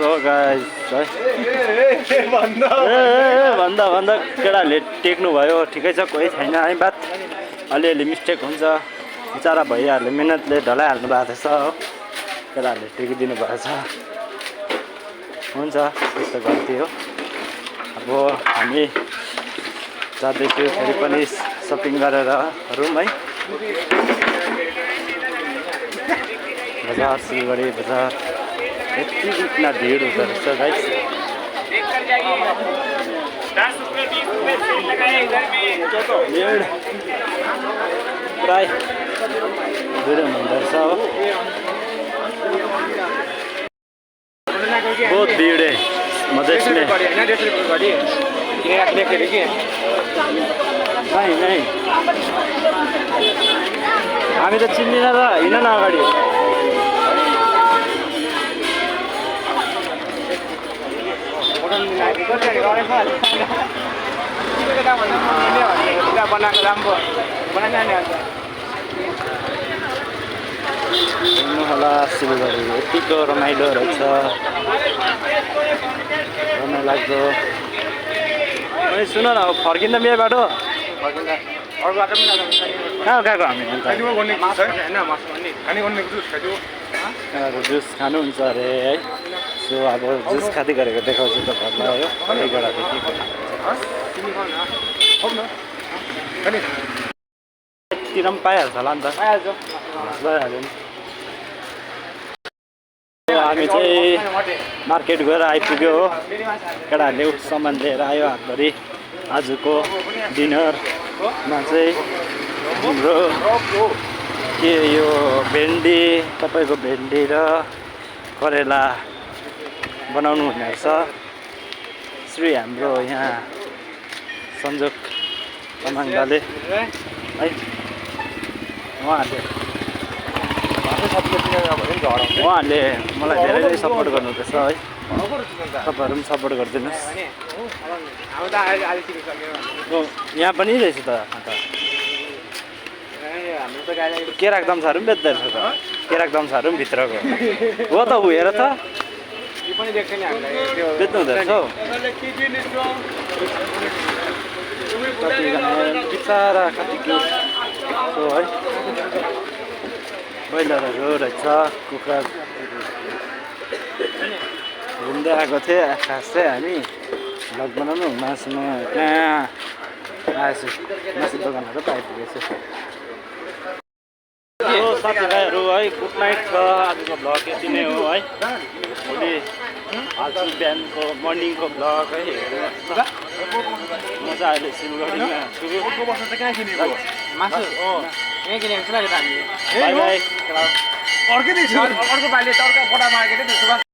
so guys भन्दा केटाहरूले टेक्नु भयो ठिकै छ कोही छैन है बात अलिअलि मिस्टेक हुन्छ बिचारा भैयाहरूले मिहिनेतले ढलाइहाल्नु भएको रहेछ हो केटाहरूले टेकिदिनु भएछ हुन्छ त्यस्तो गल्ती हो अब हामी जाँदैछु फेरि पनि सपिङ गरेर रुम है बजार सिलगढी बजार यति इतना भिड हुँदो रहेछ गाइस प्राय भिड हुँदो रहेछ हो बहुत भीड़ है मधेश में नहीं हामी त चिन्दिन त हिँड न अगाडि होला सिलगढी यतिको रमाइलो रहेछ रमाइलो सुन न फर्किँदा मेरो बाटो कहाँ गएको हामी जुस खानुहुन्छ अरे है सो अब जुस खाँदै गरेको देखाउँछु तपाईँहरूलाई हो यतिर पनि पाइहाल्छ होला नि त भइहाल्यो नि हामी चाहिँ मार्केट गएर आइपुग्यो हो केटाहरूले सामान लिएर आयो हातभरि आजको डिनरमा चाहिँ हाम्रो के यो भेन्डी तपाईँको भेन्डी र करेला बनाउनु हुने रहेछ श्री हाम्रो यहाँ संजोग तामाङले है उहाँहरूले मलाई धेरै सपोर्ट गर्नुहुँदैछ है तपाईँहरू पनि सपोर्ट गरिदिनुहोस् यहाँ पनि रहेछ त अन्त केराको दम्साहरू पनि बेच्दो रहेछ त केराको दम्साहरू पनि भित्रको हो त हेर त बेच्नु हुँदो रहेछ हौ बिचरा कति है ब्रोइलरहरू रहेछ कुखुरा घुम्दै आएको थिएँ खास चाहिँ हामी भ्लग बनाउनु मासुमा कहाँ आएछु मासु दोकानहरू त आइपुगेछु साथीभाइहरू है गुड नाइट छ आजको भ्लग यति नै हो है भोलि आज बिहानको मर्निङको भ्लग है म चाहिँ अहिले सिलगढीमा छु बाई बाई अर्को पालि त अर्को फटा मार्केट